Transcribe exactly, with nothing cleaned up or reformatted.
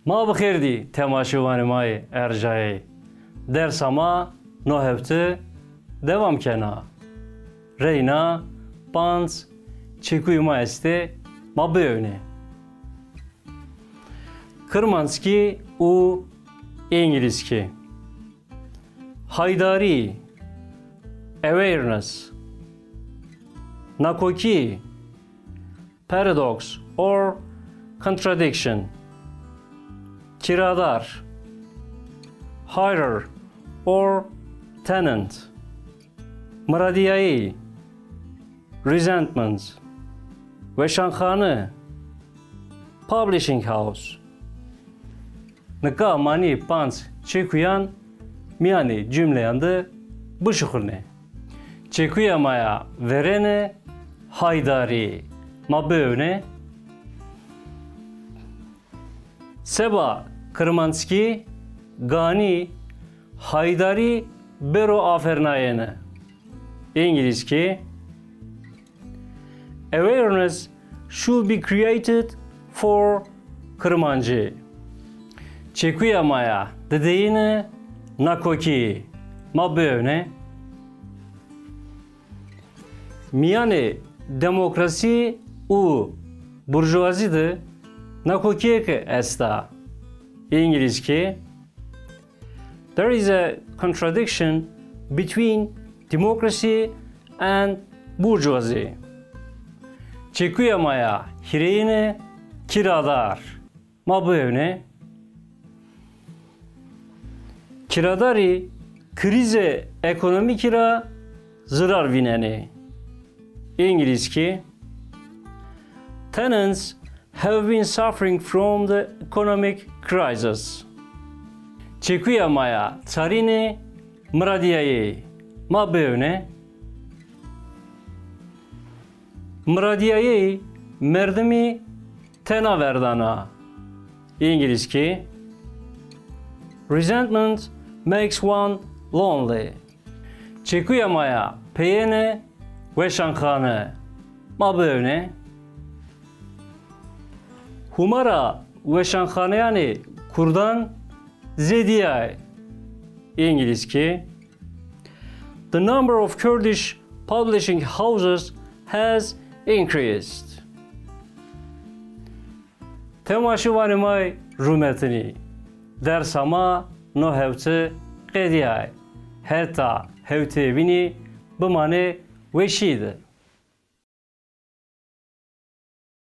Ma bi xêr dî temaşevanê ma yê erjayeyî. Dersa ma no hefte dewam kena. Reyna panc çekuyê ma estê, ma biewne. Kirmanckî û Îngilîzkî. Haydarî, awareness. Nakokî, paradox or contradiction. Kîradar, hirer or tenant. Miradîyayî, resentment. Weşanxane, publishing house. Nika ma nî panc çekuyan mîyanê cumleyan de bişuxulnê. Çekuya ma ya verêne, haydarî. Ma biewne. Seba kirmanckî, ganî haydarî bêro afernayene. Îngilîzkî. Awareness should be created for Kirmancî. Çekuya ma ya dideyine, nakokî. Ma biewne. Mîyanê demokrasî û burjuwazî de nakokîyêke esta. Îngilîzkî. There is a contradiction between democracy and bourgeoisie. Çekuya ma ya hîrêyine, kîradar. Ma biewne. Kîradarî krîzê ekonomîkî ra zirar vînenê. Îngilîzkî. Tenants have been suffering from the economic crisis. Çekuya ma ya çarîne, miradîyayeyî. Ma biewne. Miradîyayeyî merdimî tena verdana. Îngilîzkî. Resentment makes one lonely. Çekuya ma ya peyêne, weşanxane. Ma biewne. Hûmara weşanxaneyanê kurdan zêdîyay. Îngilîzkî. The number of Kurdish publishing houses has increased. Temaşevanê ma yê rûmetinî, dersa ma no hewte qedîyay. Heta hewteyê bînî bimanê weşî de.